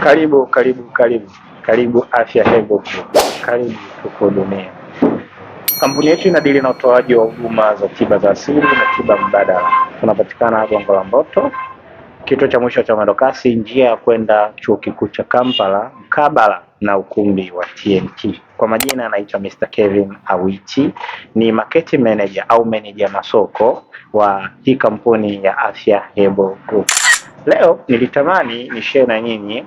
Karibu, karibu, karibu, karibu Afya Herbal Group, karibu tukuhudumie. Kampuni yetu inadili na utoaji wa huduma za tiba za asili na tiba mbadala. Tunapatikana Gongo la Mboto, kituo cha mwisho cha mwendokasi, njia ya kwenda Chuo Kikuu cha Kampala, mkabala na ukumbi wa TMT. Kwa majina anaitwa Mr. Kevin Awiti, ni marketing manager au manager masoko wa hii kampuni ya Afya Herbal Group. Leo nilitamani ni share na nyinyi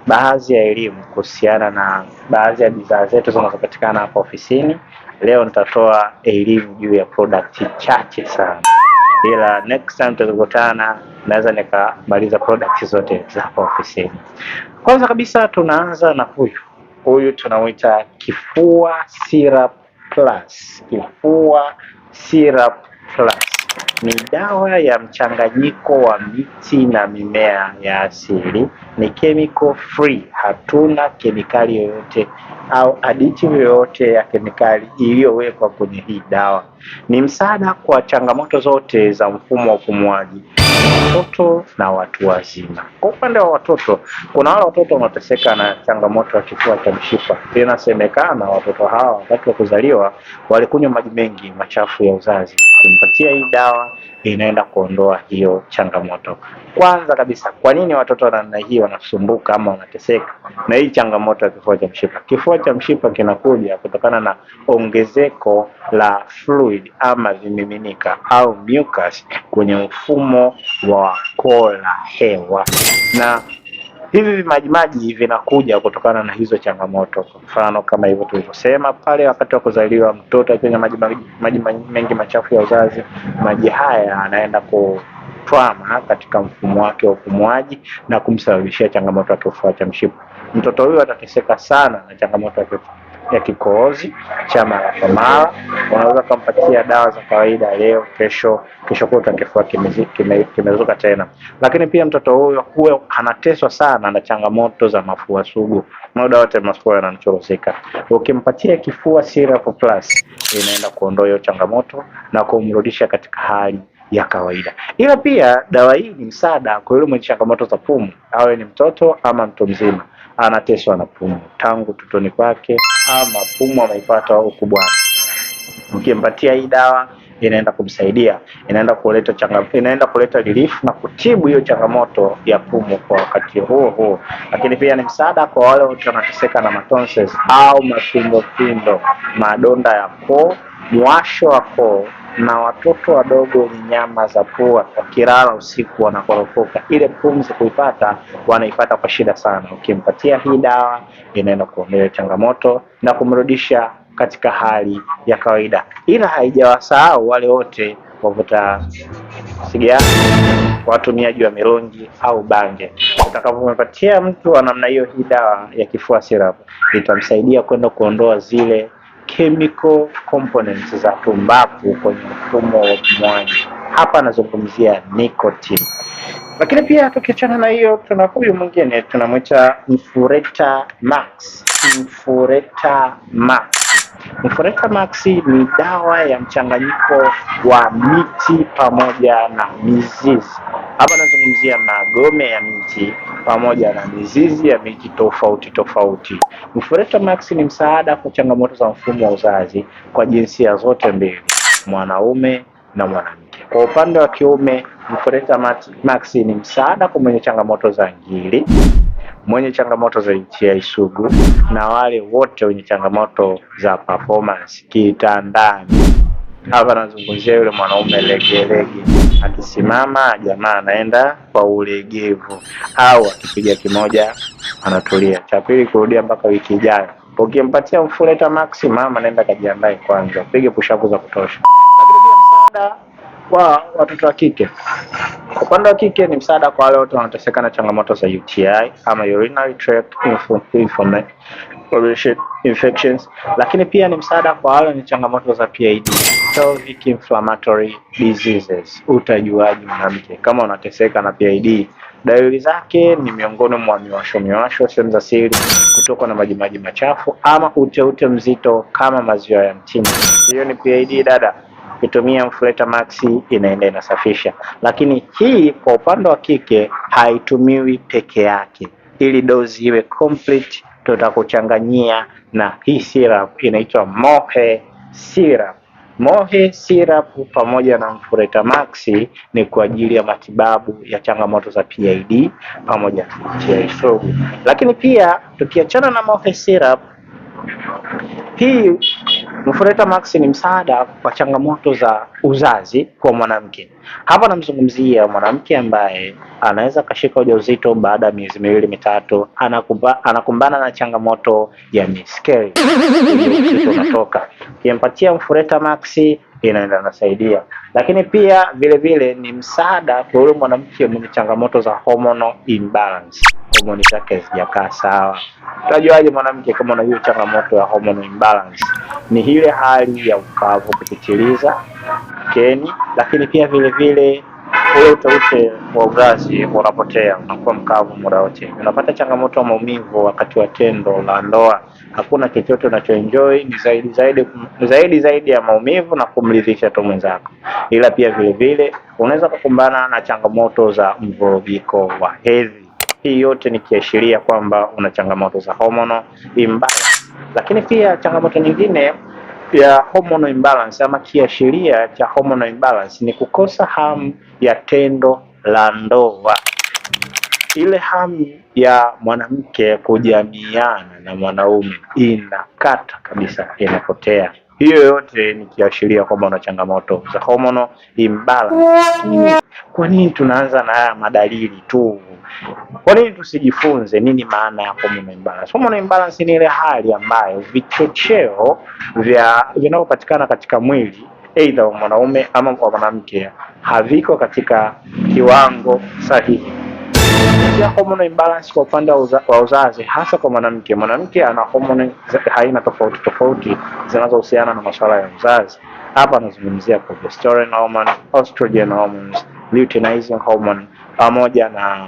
baadhi ya elimu kuhusiana na baadhi ya bidhaa zetu zinazopatikana hapa ofisini. Leo nitatoa elimu juu ya product chache sana, ila next time tutakutana naweza nikamaliza product zote za hapa ofisini. Kwanza kabisa tunaanza na huyu tunamwita Kifua Syrup Plus. Kifua Syrup Plus ni dawa ya mchanganyiko wa miti na mimea ya asili, ni chemical free, hatuna kemikali yoyote au additive yoyote ya kemikali iliyowekwa kwenye hii dawa. Ni msaada kwa changamoto zote za mfumo wa upumuaji, watoto na watu wazima. Kwa upande wa watoto, kuna wale watoto wanaoteseka na changamoto ya kifua cha mshipa. Inasemekana watoto hawa wakati wa kuzaliwa walikunywa maji mengi machafu ya uzazi. Ukimpatia hii dawa inaenda kuondoa hiyo changamoto. Kwanza kabisa, kwa nini watoto wa namna hii wanasumbuka ama wanateseka na hii changamoto ya kifua cha mshipa? Kifua cha mshipa kinakuja kutokana na ongezeko la fluid ama vimiminika au mucus kwenye mfumo wa koo la hewa, na hivi vimajimaji vinakuja kutokana na hizo changamoto. Kwa mfano kama hivyo tulivyosema pale, wakati wa kuzaliwa mtoto akinywa maji mengi machafu ya uzazi, maji haya anaenda kutwama katika mfumo wake wa upumuaji na kumsababishia changamoto ya kifua cha mshipa. Mtoto huyu atateseka sana na changamoto ya kikohozi cha mara kwa mara. Unaweza ukampatia dawa za kawaida leo, kesho, kesho kutwa kifua kimezuka tena. Lakini pia mtoto huyo huwa anateswa sana na changamoto za mafua sugu, muda wote mafua yanamchuruzika. Ukimpatia Kifua Syrup Plus inaenda kuondoa hiyo changamoto na kumrudisha katika hali ya kawaida. Ila pia dawa hii ni msaada kwa yule mwenye changamoto za pumu, awe ni mtoto ama mtu mzima, anateswa na pumu tangu utotoni kwake, ama pumu ameipata ukubwani. Ukimpatia hii dawa inaenda kumsaidia, inaenda kuleta relief na kutibu hiyo changamoto ya pumu kwa wakati huo huo. Lakini pia ni msaada kwa wale wote wanateseka na matonsils au mafindofindo, madonda ya koo, mwasho wa koo na watoto wadogo wenye nyama za pua, wakilala usiku wanakorofoka, ile pumzi kuipata wanaipata kwa shida sana. Ukimpatia hii dawa inaenda kuondoa changamoto na kumrudisha katika hali ya kawaida, ila haijawasahau wale wote wavuta sigara, watumiaji wa mirungi au bange. Utakapompatia mtu wa namna hiyo hii dawa ya kifua syrup itamsaidia kwenda kuondoa zile chemical components za tumbaku kwenye mfumo wa upumuaji. Hapa anazungumzia nicotine. Lakini pia tukiachana na hiyo, tuna huyu mwingine tunamwita Mfureta Max. Mfureta Max. Mfureta Max ni dawa ya mchanganyiko wa miti pamoja na mizizi. Hapa nazungumzia magome ya miti pamoja na mizizi ya miti tofauti tofauti. Mfureta Max ni msaada kwa changamoto za mfumo wa uzazi kwa jinsia zote mbili, mwanaume na mwanamke. Kwa upande wa kiume, Mfureta Max ni msaada kwa mwenye changamoto za ngiri, mwenye changamoto za UTI sugu na wale wote wenye changamoto za performance kitandani. Hapa nazungumzia yule mwanaume legelege, akisimama jamaa anaenda kwa ulegevu, au akipiga kimoja anatulia, cha pili kurudia mpaka wiki ijayo. Ukimpatia Mfureta Max, mama anaenda kajiandae kwanza, upige pushapu za kutosha. Lakini pia msaada wa watoto wa kike. Kwa upande wa kike ni msaada kwa wale wote wanaoteseka na changamoto za UTI ama urinary tract infections, lakini pia ni msaada kwa wale wenye changamoto za PID, pelvic inflammatory diseases. Utajuaje mwanamke kama unateseka na PID? Dalili zake ni miongoni mwa miwasho miwasho sehemu za siri, kutokwa na majimaji machafu ama uteute mzito kama maziwa ya mtindi. Hiyo ni PID dada. Ukitumia Mfureta Max inaenda inasafisha. Lakini hii kwa upande wa kike haitumiwi peke yake, Ili dozi iwe complete, tutakuchanganyia na hii syrup inaitwa Mohe syrup. Mohe syrup pamoja na Mfureta Max ni kwa ajili ya matibabu ya changamoto za PID pamoja na UTI sugu. Lakini pia tukiachana na Mohe syrup, hii Mfureta Max ni msaada kwa changamoto za uzazi kwa mwanamke. Hapa namzungumzia mwanamke ambaye anaweza akashika ujauzito baada ya miezi miwili mitatu, anakumbana na changamoto ya miscarriage, ujauzito unatoka. Ukimpatia Mfureta Max inaenda nasaidia, lakini pia vile vile ni msaada kwa yule mwanamke mwenye changamoto za hormonal imbalance, homoni zake hazijakaa sawa. Utajuaje mwanamke kama una hiyo changamoto ya hormonal imbalance? Ni ile hali ya ukavu kupitiliza keni, lakini pia vile vile ule uteute wa uzazi unapotea, unakuwa mkavu muda wote, unapata changamoto ya maumivu wakati wa tendo la ndoa. Hakuna chochote unachoenjoy, ni zaidi ya maumivu na kumridhisha tu mwenzako. Ila pia vile vile unaweza kukumbana na changamoto za mvurugiko wa hedhi. Hii yote ni kiashiria kwamba una changamoto za hormonal imbalance. Lakini pia changamoto nyingine ya hormonal imbalance ama kiashiria cha hormonal imbalance ni kukosa hamu ya tendo la ndoa. Ile hamu ya mwanamke kujamiana na mwanaume inakata kabisa, inapotea. Hiyo yote ni kiashiria kwamba una changamoto za hormonal imbalance. Kwa nini tunaanza na haya madalili tu? Kwa nini tusijifunze nini maana ya hormonal imbalance? Hormonal imbalance ni ile hali ambayo vichocheo vya vinavyopatikana katika mwili aidha wa mwanaume ama wa mwanamke haviko katika kiwango sahihi. Pia hormonal imbalance kwa upande wa uzazi, hasa kwa mwanamke. Mwanamke ana homoni aina tofauti tofauti zinazohusiana na masuala ya uzazi. Hapa anazungumzia progesterone hormone, estrogen hormones, luteinizing hormone pamoja na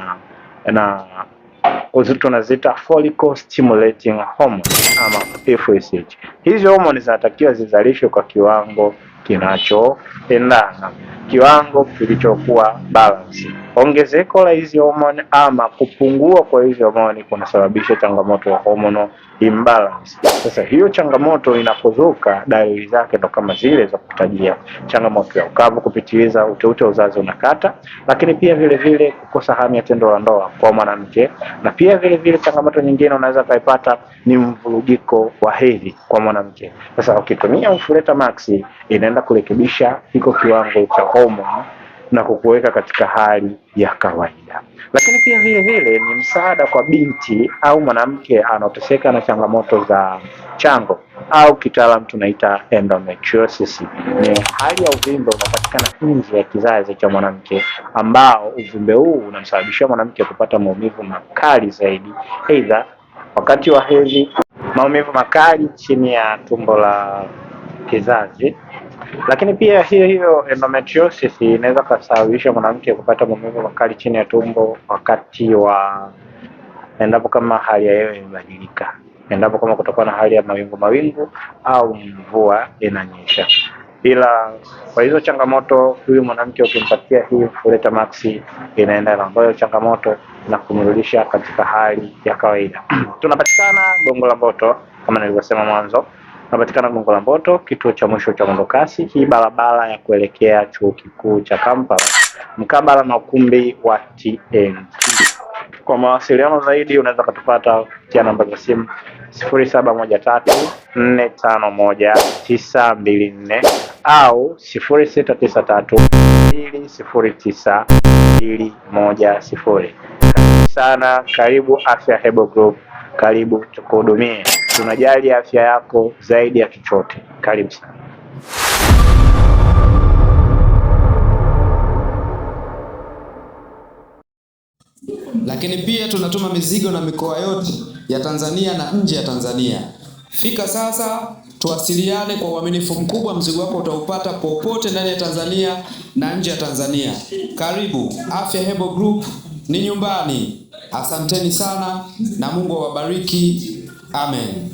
tunaziita follicle stimulating hormone ama FSH. Hizi homoni zinatakiwa zizalishwe kwa kiwango kinachoendana, kiwango kilichokuwa balance. Ongezeko la hizi homoni ama kupungua kwa hizi homoni kunasababisha changamoto ya hormonal imbalance. Sasa hiyo changamoto inapozuka, dalili zake ndo kama zile za kutajia: changamoto ya ukavu kupitiliza, uteute wa uzazi unakata, lakini pia vile vile kukosa hamu ya tendo la ndoa kwa mwanamke, na pia vile vile changamoto nyingine unaweza kaipata ni mvurugiko wa hedhi kwa mwanamke. Sasa ukitumia Mfureta Max inaenda kurekebisha hiko kiwango cha homoni na kukuweka katika hali ya kawaida. Lakini pia vile vile ni msaada kwa binti au mwanamke anaoteseka na changamoto za chango au kitaalamu tunaita endometriosis. Ni hali ya uvimbe unaopatikana nje ya kizazi cha mwanamke, ambao uvimbe huu unamsababishia mwanamke kupata maumivu makali zaidi, aidha wakati wa hedhi, maumivu makali chini ya tumbo la kizazi. Lakini pia hiyo hiyo endometriosis inaweza kusababisha mwanamke kupata maumivu makali chini ya tumbo wakati wa endapo kama hali ya hewa imebadilika, endapo kama kutakuwa na hali ya mawingu mawingu au mvua inanyesha. Ila kwa hizo changamoto, huyu mwanamke ukimpatia hii Mfureta Max inaenda na ambayo changamoto na kumrudisha katika hali ya kawaida. Tunapatikana Gongo la Mboto kama nilivyosema mwanzo. Tunapatikana Gongo la Mboto, kituo cha mwisho cha mwendokasi, hii barabara ya kuelekea chuo kikuu cha Kampala, mkabala na ukumbi wa TNT. Kwa mawasiliano zaidi unaweza kutupata kupitia namba za simu 0713 451 924 au 0693 209 210. Karibu sana, karibu Afya Herbal Group, karibu tukuhudumie. Tunajali afya yako zaidi ya chochote. Karibu sana. Lakini pia tunatuma mizigo na mikoa yote ya Tanzania na nje ya Tanzania. Fika sasa, tuwasiliane kwa uaminifu mkubwa. Mzigo wako utaupata popote ndani ya Tanzania na nje ya Tanzania. Karibu Afya Herbal Group, ni nyumbani. Asanteni sana na Mungu awabariki. Amen.